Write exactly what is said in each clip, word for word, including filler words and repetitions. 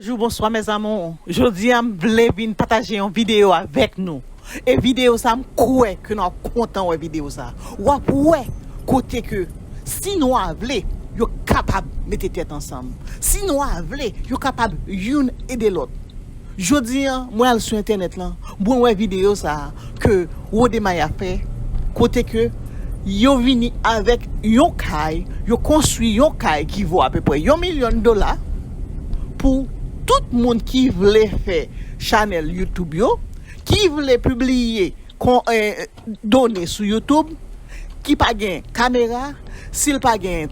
Bonjou, bonswa, mes amours. Jodi a, m vle vin pataje yon videyo avèk nou. E videyo sa, m kwè ke n ap kontan wè videyo sa. W ap wè kote ke si nwa vle, yo kapab mete tèt ansanm. Si nwa vle, yo kapab youn ede lòt. Jodi a, mwen al sou entènèt lan, mwen wè videyo sa a ke Wodemaya fè, kote ke yo vini avèk yon kay, yo konstwi yon kay ki vo apeprè yon milyon dola pou tout moun ki vle fè chanèl YouTube yo, ki vle pibliye kon, eh, done sou YouTube, ki pa gen kamera, si l pa gen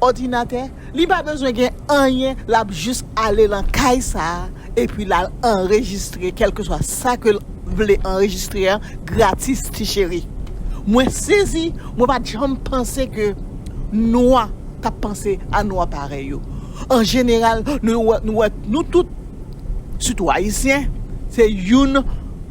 òdinatè, li pa bezwen gen anyen, l ap jis ale lan kay sa a, epi l al anrejistre, kèlkeswa sa ke l vle anrejistre a, gratis, ti cheri. Mwen sezi, mwen pa t janm panse ke nwa t ap panse a nwa parèy yo. An jeneral, nou wè, nou wè, nou tout, sitou ayisyen, se youn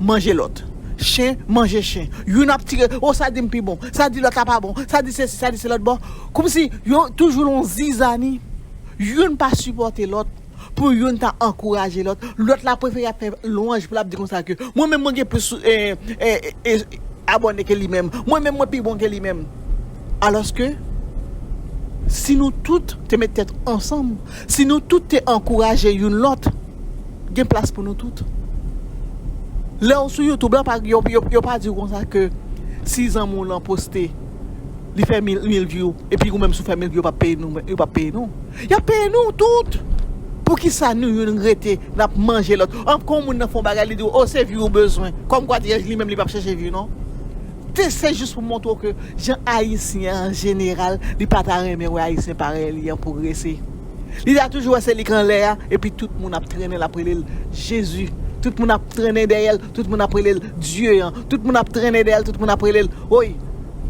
manje lòt. Chen manje chen. Youn ap tire, o, sa di m pi bon, sa di lòt la pa bon, sa di sesi, sa di se lòt bò. Kòmsi yo toujou nan zizani. Youn pa sipòte lòt pou youn ta ankouraje lòt. Lòt la prefere ap fè lwanj pou l ap di konsa ke mwen menm mwen gen plis, eh, eh, eh, abòne ke li menm. Mwen menm mwen pi bon ke li menm. Alòske, si nou tout te met tèt ansanm, si nou tout te ankouraje youn lòt, gen plas pou nou tout. Lè w sou YouTube la, pa, yo, yo, yo pa di w konsa ke si zanmi w lan poste, li fè mil, mil view, epi ou menm si w fè mil view, yo p ap peye nou, yo p ap peye nou. Y ap peye nou tout. Poukisa nou youn rete, n ap manje lòt? An, kon moun nan fè yon bagay, li di w, o, se view ou bezwen. Kòmkwa di li menm li p ap chèche view, non. Te, se jis pou montre w ke jan ayisyen an jeneral, li pa ta renmen wè ayisyen parèy li an pwogrese. Li ta toujou wè se li k anlè a, epi tout moun ap trennen l, ap rele l Jezi. Tout moun ap trennen dèyè l, tout moun ap rele l Dye an. Tout moun ap trennen dèyè l, tout moun ap rele l, oy,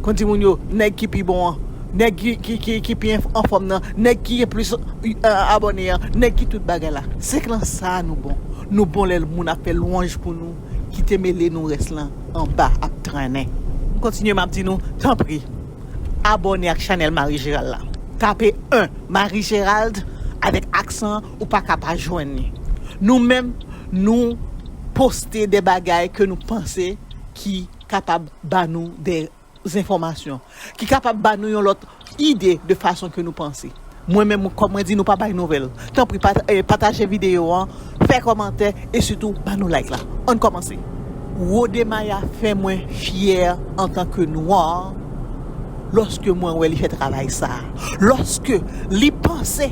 konn di moun yo, nèg ki pi bon an, nèg ki, ki, ki, ki pi anfòm nan, nèg ki gen plis, eh, abòne an, nèg ki tout bagay la. Se k lan sa a nou bon. Nou bon lè moun ap fè lwanj pou nou, kite mele nou rès lan anba ap trennen. M kontinye, m ap di nou, tanpri, abòne ak chanèl Marie Gérald la. Tape en, Marie Gérald, avèk aksan, ou pa ka pa jwenn li. Nou menm, nou poste de bagay ke nou panse ki kapab ba nou de enfòmasyon, ki kapab ba nou yon lòt ide de fason ke nou panse. Mwen menm, kòm mwen di, nou pa bay nouvèl. Tanpri, pata-, eh, pataje videyo an, fè kòmantè e sitou ba nou like la. Ann kòmanse. Wodemaya fè mwen fyè antanke nwa lòske mwen wè li fè travay sa a. Lòske li panse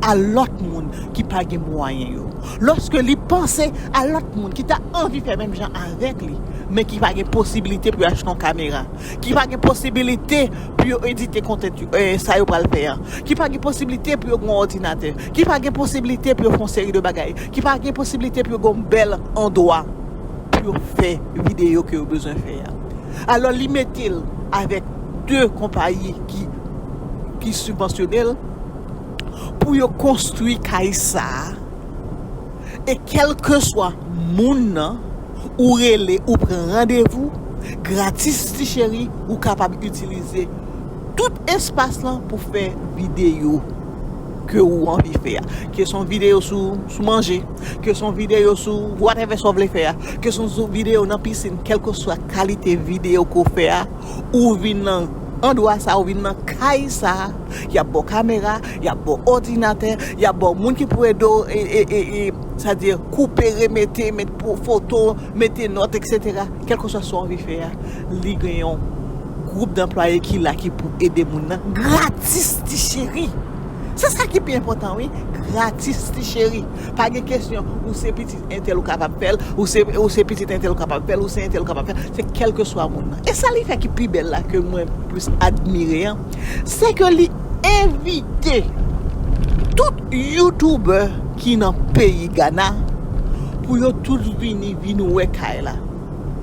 a lòt moun ki pa gen mwayen yo. Lòske li panse a lòt moun ki ta anvi fè menm jan avèk li, men ki pa gen posibilite pou yo achte yon kamera, ki pa gen posibilite pou yo edite konten, eh, sa yo pral fè a, ki pa gen posibilite pou yo gen yon òdinatè, ki pa gen posibilite pou yo fè yon seri de bagay, ki pa gen posibilite pou yo gen yon bèl andwa pou yo fè videyo ke yo bezwen fè a. Alò, li mete l avèk de konpayi ki, ki sibvansyone l pou yo konstwi kay sa a. E kèlkeswa moun nan, ou rele, ou pran randevou, gratis, ti cheri, ou kapab itilize tout espas lan pou fè videyo ke ou anvi fè a. Ke se yon videyo sou, sou manje, ke se yon videyo sou whatever sa w vle fè a, ke se yon videyo nan pisin, kèlkeswa kalite videyo ke w fè a, ou vin nan andwa sa, ou vin nan kay sa, y ap ba w kamera, y ap ba w òdinatè, y ap ba w moun ki pou ede w, e, e, e, e, sa di, koupe, remete, met po-, foto, mete nòt, etsetera. Kèlkeswa sa w anvi fè a, li gen yon gwoup danplwaye ki la ki pou ede moun nan gratis, ti cheri. Se sa ki pi enpòtan, wi. Gratis, ti cheri. Pa gen kesyon, ou se pitit entèl, ou kapab fè l, ou se, ou se pitit entèl, ou kapab fè l, ou se entèl, ou kapab fè l. Se kèlkeswa moun nan. E sa li fè ki pi bèl la, ke mwen plis admire an, se ke li envite tout youtubè ki nan peyi Gana pou yo tout vini, vin wè kay la.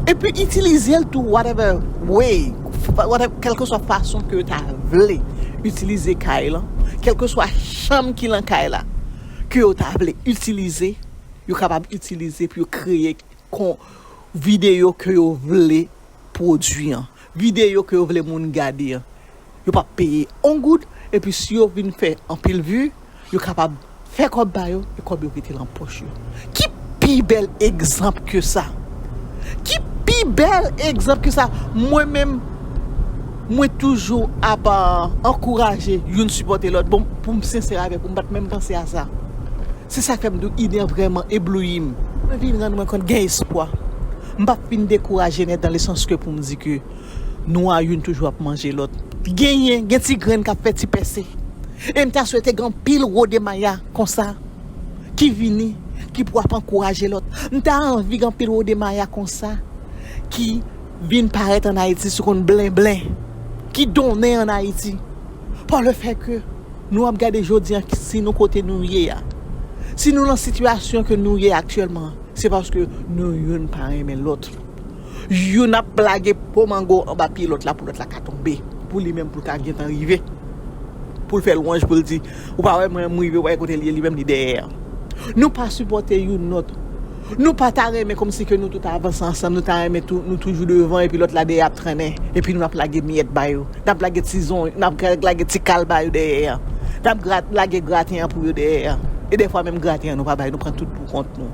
Epi itilize l tou whatever way, fa-, whatever, kèlkeswa fason ke yo ta vle itilize kay lan, kèlkeswa chanm ki lan kay la, ke yo ta vle itilize, yo kapab itilize pou yo kreye kon videyo ke yo vle pwodui an, videyo ke yo vle moun gade an. Yo p ap peye on goud, epi si yo vin fè anpil vi, yo kapab Fè kòb ba yo, e kòb yo rete lan pòch yo. Ki pi bèl egzanp ke sa? Ki pi bèl egzanp ke sa? Mwen menm, mwen toujou ap ankouraje youn sipòte lòt. Bon, pou m sensè avèk ou, m pa t menm panse a sa. Se sa k fè m di w, ide an vrèman eblouyi m. Mwen vin rann mwen kont gen espwa. M p ap fin dekouraje nèt, dan le sans ke pou m di ke nou a youn toujou ap manje lòt. Genyen, gen ti grenn k ap fè ti pèse. E m ta swete gen anpil Rodemaya konsa ki vini, ki pou ap ankouraje lòt. M ta anvi gen anpil Rodemaya konsa ki vin parèt ann Ayiti sou konn blenblen, ki donnen ann Ayiti. Pa le fè ke nou ap gade jodi an, si nou kote nou ye a, si nou lan sitiyasyon ke nou ye aktyèlman, se paske nou youn pa renmen lòt. Youn ap lage po mango anba pye lòt la pou lòt la ka tonbe. Pou li menm, pou l ka gentan rive. Pou l fè lwanj, pou l di, ou pa wè mwen, m rive, ou pa wè kote l ye, li menm, li dèyè. Nou pa sipòte youn lòt. Nou pa ta renmen kòmsi ke nou tout avanse ansanm, nou ta renmen tou, nou toujou devan, epi lòt la dèyè ap trennen. Epi nou ap lage myèt ba yo. N ap lage ti zon, n ap gra-, lage ti kal ba yo dèyè. N ap gra-, lage graten an pou yo dèyè. E dèfwa menm graten an, nou pa bay, nou pran tout pou kont nou.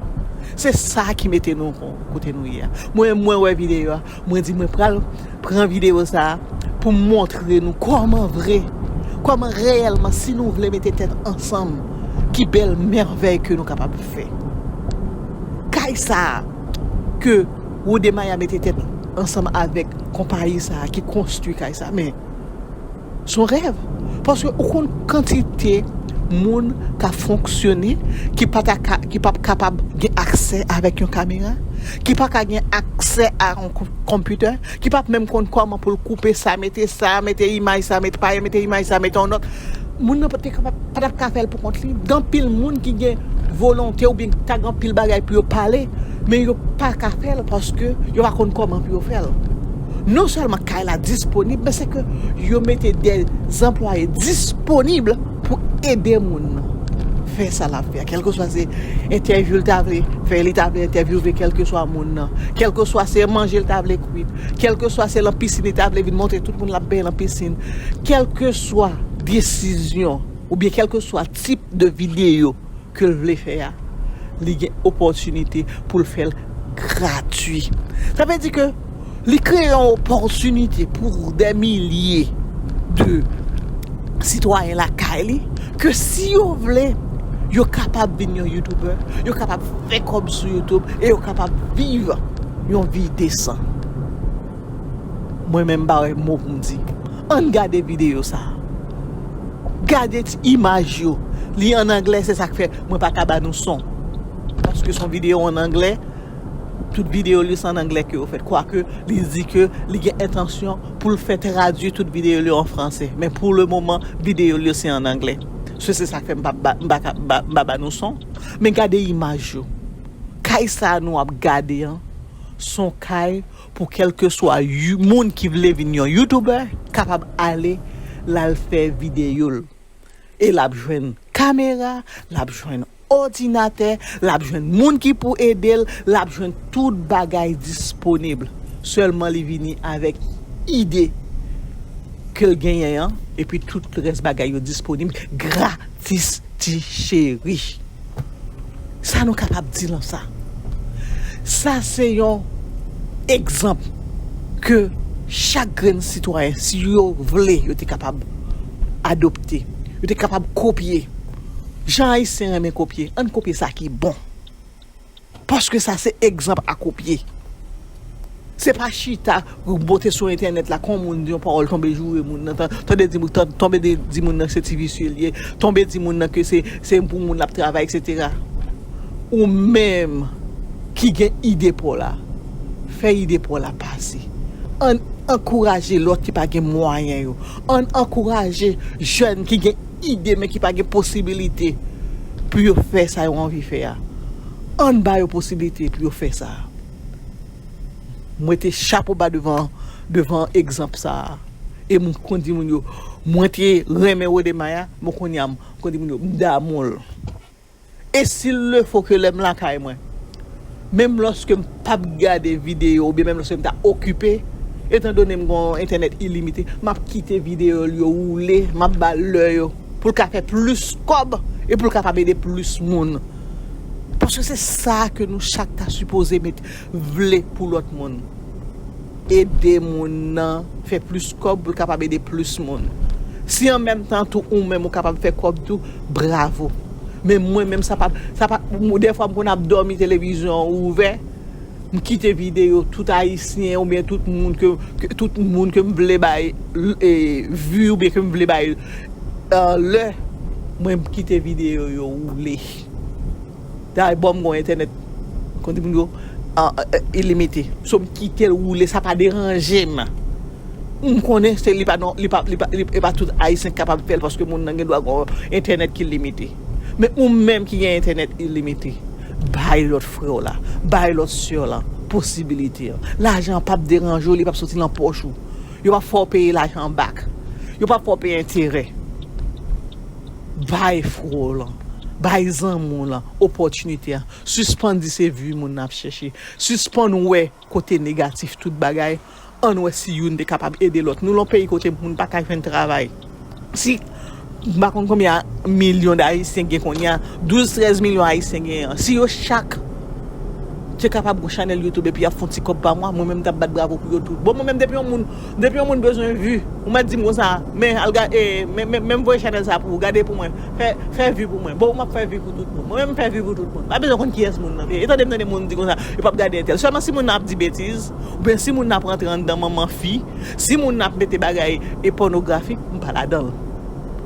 Se sa ki mete nou kon-, kote nou ye a. Mwen, mwen wè videyo a, mwen di mwen pral pran videyo sa a pou m montre nou kòman vre, kòman reyèlman, si nou vle mete tèt ansanm, ki bèl mèvèy ke nou kapab fè. Kay sa a, ke Rodemaya mete tèt ansanm avèk konpayi sa a ki konstwi kay sa a, men se yon rèv. Paske ou konn kantite moun k ap fonksyone, ki pa ta ka, ki p ap kapab gen aksè avèk yon kamera, ki pa ka gen aksè a yon kon-, konpitè, ki p ap menm konn kòman pou l koupe sa, mete sa, mete imaj sa, mete pa mete imaj sa, mete yon lòt. Moun nan pa t kapab, pa t ap ka fè l pou kont li. Gen anpil moun ki gen volonte oubyen ki ta gen anpil bagay pou yo pale, men yo pa ka fè l paske yo pa konn kòman pou yo fè l. Non sèlman kay la disponib, men se ke yo mete de anplwaye disponib pou ede moun nan fè sa l ap fè a. Kèlkeswa se entèvyou l ta vle fè, li ta vle entèvyouve kèlkeswa moun nan, kèlkeswa se manje l ta vle kwit, kèlkeswa se lan pisin li ta vle vin montre tout moun l ap benyen lan pisin, kèlkeswa desizyon oubyen kèlkeswa tip de videyo ke l vle fè a, li gen opòtinite pou l fè l gratui. Sa vle di ke li kreye yon opòtinite pou dè milye de sitwayen lakay li, ke si yo vle, yo kapab vin yon youtubè, yo kapab fè kòb sou YouTube e yo kapab viv yon vi desan. Mwen menm m pa wè mo pou m di. Ann gade videyo sa a. Gade ti imaj yo. Li an anglè, se sa k fè mwen pa ka ba nou son. Paske se yon videyo an anglè. Tout videyo li se an anglè ke yo fèt. Kwake li di ke li gen entansyon pou l fè tradui tout videyo li yo an franse. Men pou le moman, videyo li yo se an anglè. Se, se sa k fè m pa ba, m pa ka ba, m pa ba nou son. Men gade imaj yo. Kay sa a nou ap gade an, se yon kay pou kèlkeswa you-, moun ki vle vin yon youtubè kapab ale l al fè videyo l. E l ap jwenn kamera, l ap jwenn òdinatè, l ap jwenn moun ki pou ede l, l ap jwenn tout bagay disponib. Sèlman li vini avèk ide ke l genyen an, epi tout rès bagay yo disponib gratis, ti cheri. Sa nou kapab di lan sa. Sa se yon egzanp ke chak grenn sitwayen, si yo vle, yo te kapab adopte, yo te kapab kopye. Jan Ayisyen renmen kopye, ann kopye sa ki bon. Paske sa se egzanp a kopye. Se pa chita, monte sou entènèt la, kon moun di yon pawòl, tonbe joure moun nan, tan-, tande di moun, tan-, tonbe de, di moun nan se ti visye l ye, tonbe di moun nan ke se, se pou moun l ap travay, etsetera. Ou menm ki gen ide pa w la, fè ide pa w la pase. Ann ankouraje lòt ki pa gen mwayen yo. Ann ankouraje jèn ki gen ide men ki pa gen posibilite pou yo fè sa yo anvi fè a. Ann ba yo posiblite pou yo fè sa. Mwen te chapo ba devan, devan egzanp sa a. E m konn di moun yo, mwen te renmen Rodemaya, mwen kounye a m konn di moun yo, m damou l. E s'il le faut ke lè m lakay mwen, menm lòske m p ap gade videyo oubyen menm lòske m ta okipe, etan done m gen yon entènèt ilimite, m ap kite videyo l yo woule, m ap ba l lè yo, pou l ka fè plis kòb, e pou l kapab ede plis moun. Paske se sa ke nou chak ta sipoze met, vle pou lòt moun. Ede moun nan fè plis kòb pou l kapab ede plis moun. Si an menm tan tou ou menm ou kapab fè kòb tou, bravo. Men mwen menm sa pa, sa pa, dèfwa m konn ap dòmi televizyon an ouvè, m kite videyo tout ayisyen oubyen tout moun ke, ke- tout moun ke m vle bay e, vi oubyen ke m vle bay e, lè, mwen m kite videyo yo woule. Dayè bò m gon entènèt, kote moun yo, a, a, ilimite. So m kite l woule, sa pa deranje m. M konnen se li pa non, li pa, li pa, li, e pa tout ayisyen k kapab fè l paske moun nan gen dwa gon entènèt ki limite. Men ou menm ki gen entènèt ilimite, bay lòt frè w la, bay lòt sè w la posibilite an. Lajan an p ap deranje w, li p ap soti nan pòch ou. Yo p ap fè w peye lajan an bak. Yo p ap fè w peye enterè. Bay frè w lan, bay zanmi w lan opòtinite an. Sispann di se vi moun nan ap chèche. Sispann wè kote negatif tout bagay. Ann wè si youn te kapab ede lòt. Nou lan peyi kote moun pa ka jwenn travay. Si, m pa konn konbyen milyon d Ayisyen gen kounye a, douz, trèz milyon Ayisyen genyen an. Si yo chak te kapab gon chanèl YouTube epi y ap fè yon ti kòb pa mwa, mwen menm m t ap bat bravo pou yo tout. Bon, mwen menm depi yon moun, depi yon moun bezwen vi, ou mèt di m konsa, men al gade, men, men, men m voye chanèl sa pou ou, gade pou mwen, fè, fè vi pou mwen. Bon, m ap fè vi pou tout moun. Mwen menm m fè vi pou tout moun. Pa bezwen konn kiyès moun nan ye. E tande m tande moun di konsa, yo p ap gade entèl. Sèlman si moun nan ap di betiz, oubyen si moun nan ap rantre anndan manman fi, si moun nan ap mete bagay e pònografik, m pa ladan l.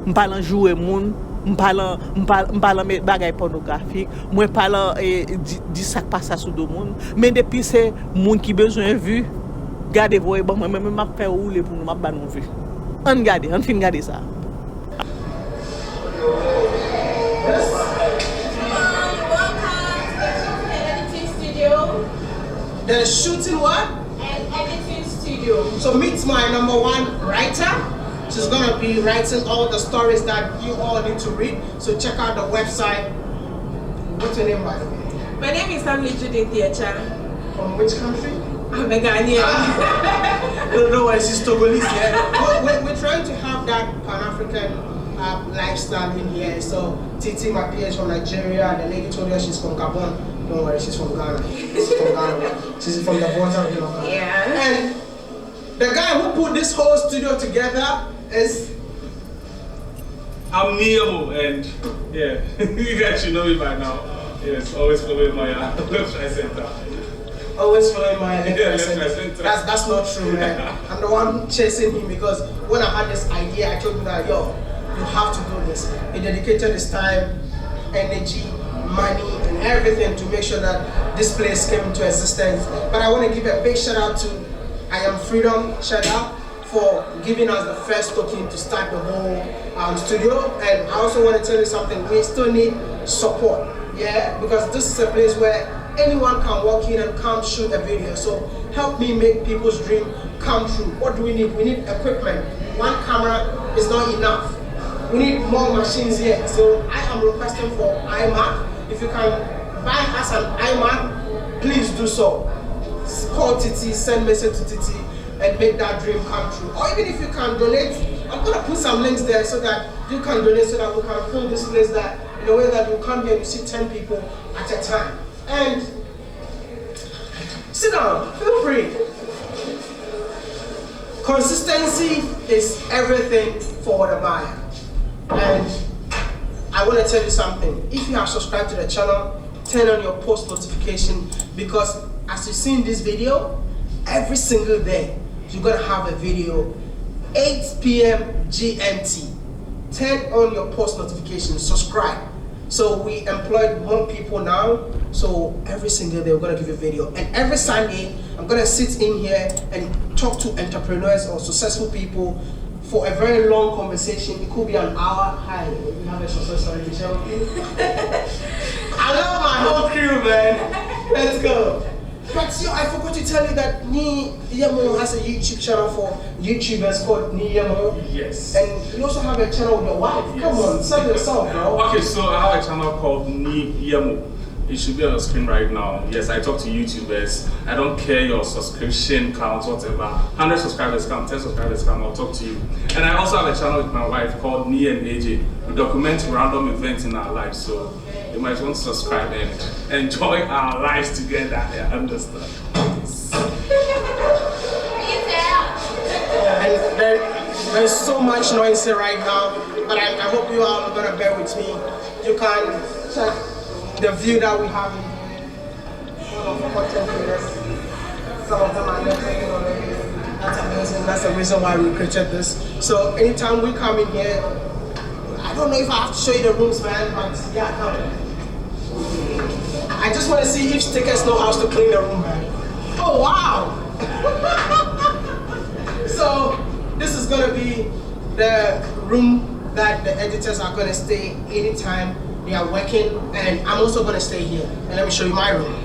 M pa lan joure moun, m pa lan, m pa, m pa lan met bagay pònografik, mwen pa lan e, di, di sa k pa sa sou do moun. Men depi se moun ki bezwen vi, gade voye ban mwen, mwen menm m ap fè woule pou nou, m ap ba nou vi. Ann gade, ann fin gade sa. Hello, you're welcome. Welcome to the editing studio. The shooting what? An editing studio. So meet my number one writer. She's gonna be writing all the stories that you all need to read. So check out the website. What's your name, by the way? My name is Samly Judith Yecha. From which country? I'm a Ghanaian. No, no worries, she's Togolese, yeah. But we're, we're trying to have that Pan-African uh, lifestyle in here. So Titi, my peers from Nigeria, and the lady told you she's from Gabon. Don't worry, she's from Ghana. She's from Ghana. She's from the Volta Hill of Ghana. Yeah. And the guy who put this whole studio together is I'm Niyemo, and yeah, you guys should know me by now. Yes, always follow my uh, left, right, center. Always following my left, yeah, right, left, center. Right, center. That's, that's not true, man. I'm the one chasing him because when I had this idea, I told him that, yo, you have to do this. He dedicated his time, energy, money, and everything to make sure that this place came into existence. But I want to give a big shout out to I Am Freedom Channel for giving us the first token to start the whole um, studio. And I also want to tell you something. We still need support. Yeah, because this is a place where anyone can walk in and come shoot a video. So help me make people's dream come true. What do we need? We need equipment. One camera is not enough. We need more machines here. So I am requesting for iMac. If you can buy us an iMac, please do so. Call Titi, send message to Titi, and make that dream come true. Or even if you can donate, I'm gonna put some links there so that you can donate so that we can fill this place that in a way that you come here and you see ten people at a time. And sit down, feel free. Consistency is everything for the buyer. And I want to tell you something. If you have subscribed to the channel, turn on your post notification because as you see in this video, every single day you're gonna have a video eight p.m. G M T. Turn on your post notification, subscribe. So we employed more people now. So every single day we're gonna give you a video. And every Sunday, I'm gonna sit in here and talk to entrepreneurs or successful people for a very long conversation. It could be an hour. Hi, we have a success story to share with you. I love my whole crew, man. Let's go. But yo, I forgot to tell you that Ni Yemo has a YouTube channel for YouTubers called Ni Yemo. Yes. And you also have a channel with your wife. Yes. Come on, sell yourself, bro. Okay, so I have a channel called Ni Yemo. It should be on the screen right now. Yes, I talk to YouTubers. I don't care your subscription counts, whatever. Hundred subscribers come, ten subscribers come, I'll talk to you. And I also have a channel with my wife called Me and A J. We document random events in our lives, so you might want to subscribe and enjoy our lives together. I understand. And there, there's so much noise here right now, but I, I hope you all are gonna bear with me. You can check the view that we have in here. Full of content creators. Some of them are networking already. That's amazing. That's the reason why we created this. So anytime we come in here, I don't know if I have to show you the rooms, man, but yeah, come. I just want to see if Stickers know how to clean the room, man. Oh, wow! So, this is gonna be the room that the editors are gonna stay anytime they are working, and I'm also gonna stay here. And let me show you my room.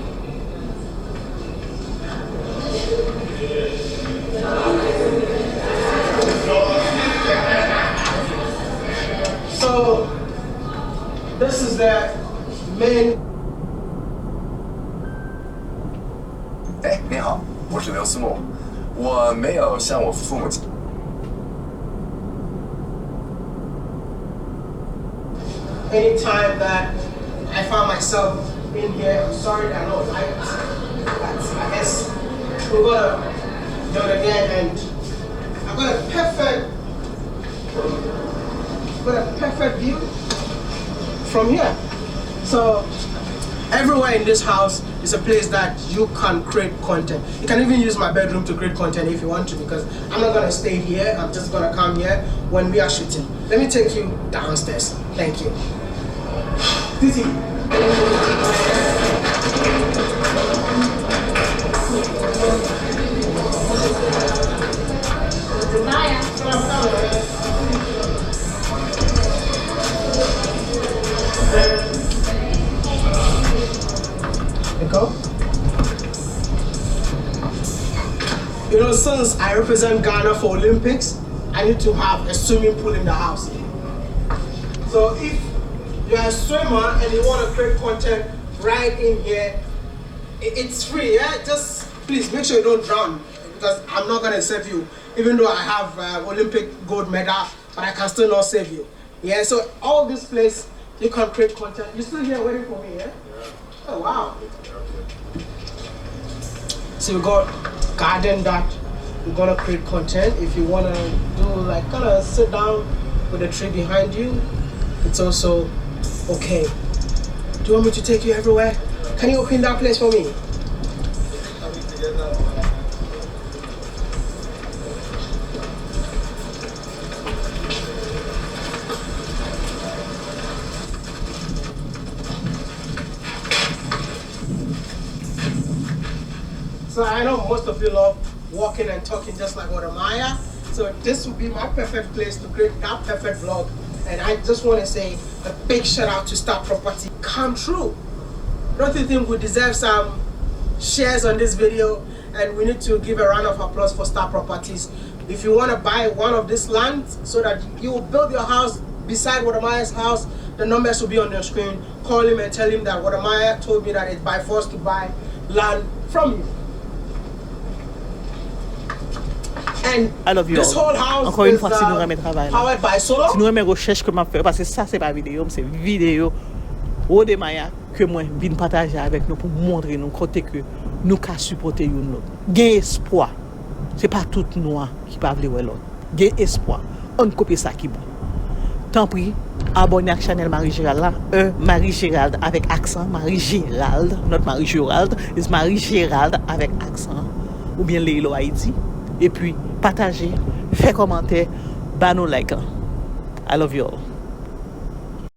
So, this is the main. 哎，你好，我是刘思慕，我没有向我父母 Anytime that I find myself in here, I'm sorry that I know light, but I guess we're gonna do it again, and I got a perfect, got a perfect view from here. So everywhere in this house is a place that you can create content. You can even use my bedroom to create content if you want to, because I'm not gonna stay here. I'm just gonna come here when we are shooting. Let me take you downstairs. Thank you. Titi. D'accord. You know, since I represent Ghana for Olympics, I need to have a swimming pool in the house. So if you're a swimmer and you want to create content right in here, i- it's free, yeah? Just please make sure you don't drown, because I'm not gonna save you. Even though I have uh, Olympic gold medal, but I can still not save you. Yeah, so all this place, you can create content. You still here waiting for me, yeah? Oh, wow. So we got garden that we're gonna create content. If you wanna do, like, kinda sit down with a tree behind you, it's also okay. Do you want me to take you everywhere? Can you open that place for me? So I know most of you love walking and talking just like Wodamaya. So this would be my perfect place to create that perfect vlog. And I just want to say a big shout out to Star Property. Come true. Don't you think we deserve some shares on this video? And we need to give a round of applause for Star Properties. If you want to buy one of this land so that you will build your house beside Wodamaya's house, the numbers will be on your screen. Call him and tell him that Wodamaya told me that it's by force to buy land from you. And I love you this all. Whole house Encore une is, fois, si nou uh, renmen travay la, powered by solar. Si nou renmen rechèch ke m ap fè, paske sa se pa videyo m, se videyo Wodamaya ke mwen vin pataje avèk nou pou montre nou kote ke nou ka sipòte youn lòt. Gen espwa. Se pa tout nwa ki pa vle wè lòt. Gen espwa. Ann kopye sa ki bon. Tanpri, abòne ak chanèl Marie Gérald la. E, Marie Gérald avèk aksan. Marie Gérald, not Marie Gérald, is Marie Gérald avèk aksan. Oubyen Leylo Ayiti. Epi, pataje, fè kòmantè, ba nou like la. I love you all.